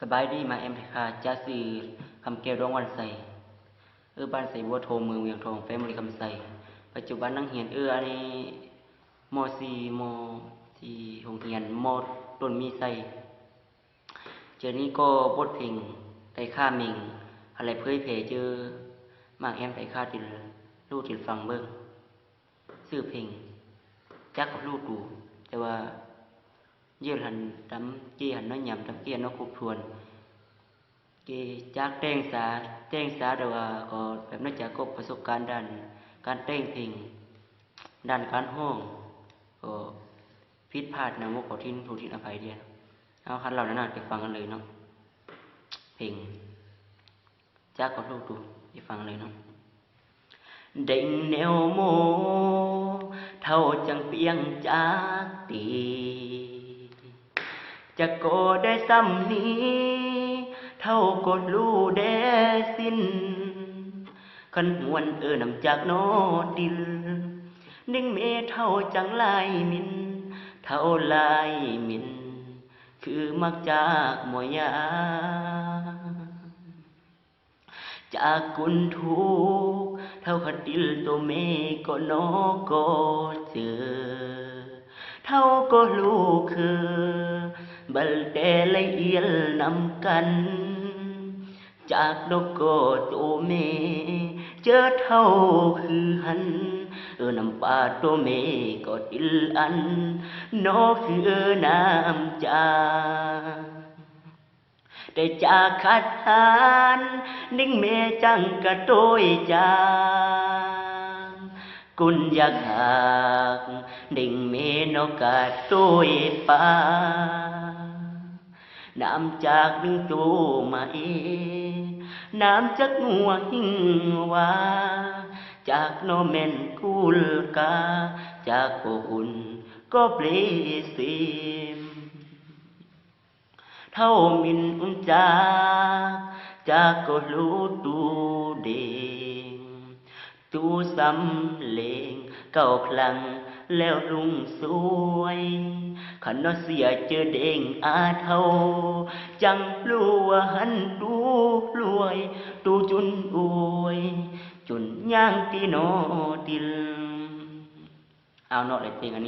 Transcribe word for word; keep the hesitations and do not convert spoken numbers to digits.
สบายดี มาแอมไทยค่ะ จ๋าจื้อคำแก้ว ดวงวันใส เออ บ้านใสบัวทอง เมืองเวียงทอง แขวงบริคำไชย ปัจจุบันนั่งเฮียน เออ อันนี้ ม.สี่ ม.สี่ โฮงเฮียน ม.ต้นมีไชย เทื่อนี้ก็บทเพลงไตค่าเม็ง หันแลเผยแผ่เจอ มาแอมไทยค่ะ ติลฮู้ติลฟังเบิ่ง จื้อเพลง จักฮู้ตู แต่ว่า เยอะหันตำเกหันน้อยหยำตำเกหันน้อยครบถ้วน เกจากแต่งสา แต่งสา แต่ว่าก็แบบน่าจะก็ประสบการณ์ด้านการแต่งเพลง ด้านการฮ้อง ก็ผิดพลาดนะ บ่ขอทิน โทษทินอภัยเดีย เอาคันเหล่านั้นน่ะ ไปฟังกันเลยเนาะ เพลง จักฮู้ตู ไปฟังเลยเนาะ เด็งแนวโม เฒ่าจังเปียงจักติ จักก่อได้ส่ำนี้ เฒ่าก็ฮู้แด่สิ้น คันหวนเออนำจักน้อติล เด็งแม่เฒ่าจังหลายมิน เฒ่าหลายมิน คือมักจักหมอยา จากกุนทุกข์ เฒ่าขะติลโตแม่ก็นอก็เจอ เฒ่าก็ฮู้คือ บัลแต่ละเอียดนำกัน จากนอก็โตแม่ เจอเฒ่าคือหัน เออนำปาโตแม่ก็ติลอัน นอคือเออนำจาก แต่จากขัดหาน เด็งแม่จังกะโตยจาง กุนอยากหัก เด็งแม่นอกกะโตยปา นำจากนึ่งโตมาเอ นำจากงัวหิงวา จากนอแม่นกุลกา จากโกอุ่นก็เปลเสม เฒ่ามินอุ่นจาก จากก็ฮู้ตูเด็ง ตูสำเร็งเก้าครั้งแล้วลุงสวย คันนอเสียเจอเด็งอาเฒ่า จังฮู้ว่าหันตูรวย ตูจุนอวย จุนย่างตี้นอติล เอาเนาะ ได้เพลงอันนี้